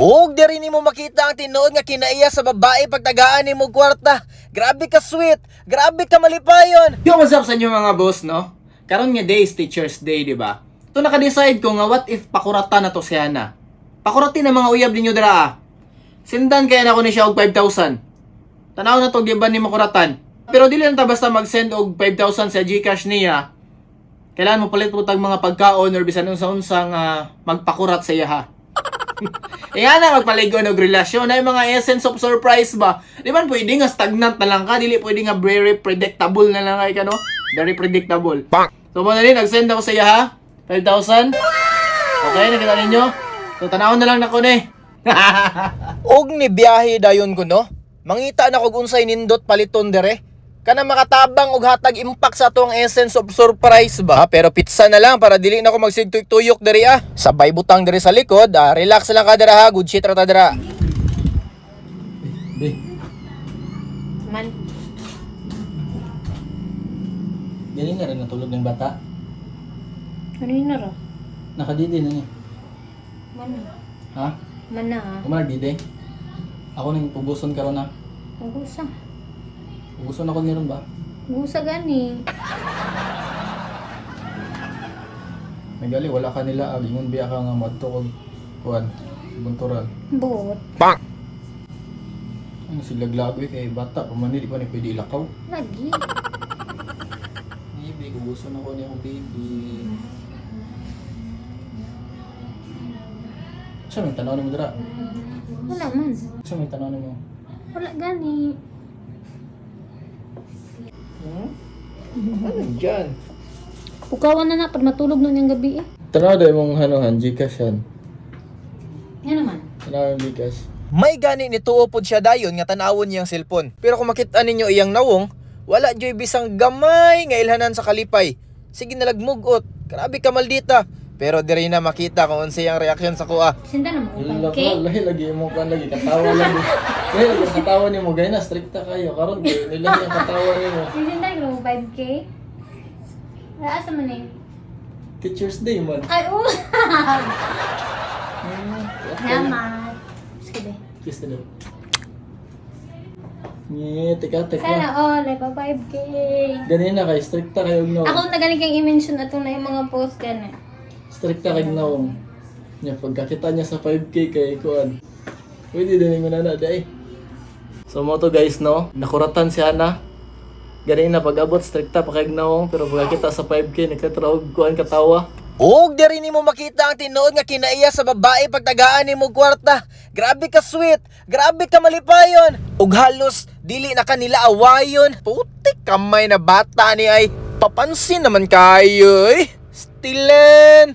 Og diri nimo makita ang tinuod nga kinaiya sa babae pagtagaan nimo kwarta. Grabe ka sweet, grabe ka malipayon. Yo, what's up sa inyo, mga boss, no? Karon nga day is Teacher's Day, di ba? To naka-decide ko nga what if pakurata na to si Hana. Pakuratin ang mga uyab ninyo dira ah. Sendan kaya na ko ni siya og 5,000. Tanaw na to giban ni makuratan. Pero dili lang ta basta mag-send og 5,000 sa GCash niya. Kailangan mo palit po tag mga pagkaon or bisan unsa-unsa nga magpakurat sa iya ha. Iya na magpaligon og relasyon ay mga essence of surprise ba. Di ba pwede nga stagnant na lang ka, dili pwede nga very predictable na lang kay ka, no? Very predictable. So mo na rin nag-send ako sa iya ha. 5,000. Okay, nakita ninyo? So tanawon na lang nako ni. Og ni biyahe dayon ko, no. Mangita na kog unsay nindot paliton dire. Kana makatabang og hatag impact sa atong essence of surprise ba. Pero pizza na lang para dili na ko magsigtuyok diri ah. Sabay butang diri sa likod, ah, relax lang ka dira ha, good shit ra ta dira. Be, Man, dili na rin natulog ng bata. ano yun na ra? Nakadidi na ni. Man na. Ha? Man na ha. Kumarag didi. Ako ning puguson karon na. Gusa. Puguson ako niron ba? Gusa gani. Nagali wala ka nila agingon biya ka nga madto kog kuan bunturan. Buot. Ano sila laglagoy kay bata pa man, di pa ni pwede ilakaw. Lagi. Baby, gugusto na ko niya akong baby. Siya may tanaw ni mo dira. Wala man. Siya may tanaw ni mo. Wala gani. Ano dyan? Pukawan na na pag matulog nun yung gabi eh. Tanaw daw imong hanuhan, Gcash yan. Nga naman. Tanaw yung Gcash. May gani ni tuo pod siya dayon nga tanawon niyang cellphone. Pero kung makita ninyo iyang nawong, wala joy bisang gamay nga ilhanan sa kalipay. Sige nalagmugot, grabe ka maldita. Pero diri na makita kung unsay ang reaksyon sa kuha. Sinda na mo. Ila Okay? ka, lahi lagi mo kan lagi katawa lagi. Lahi lagi ang katawa nimo gay na strikta kayo karon kay nila ang katawa nimo. Sinda na mo 5K? Wala asa man eh. Teacher's Day man. Ay, oo. Salamat. Sige be. Kiss na daw. Nye, teka, teka. Sana all, ay pa 5K. Ganina kay strikta kayo og Ako na gani kang i-mention ato na yung mga post gani. Strikta kay naong. Nya pagkakita niya sa 5K kay kuan. Pwede din mo na na day. So mo to guys, no, nakuratan si Ana. Ganina pag-abot strikta pa kay naong, pero pagkakita sa 5K nagkatraog kuan katawa. Og diri nimo makita ang tinuod nga kinaiya sa babae pagtagaan nimo kwarta. Grabe ka sweet, grabe ka malipayon. Ug halos dili na kanila awayon. Putik kamay na bata ni ay. Papansin naman kayo eh. Stilen.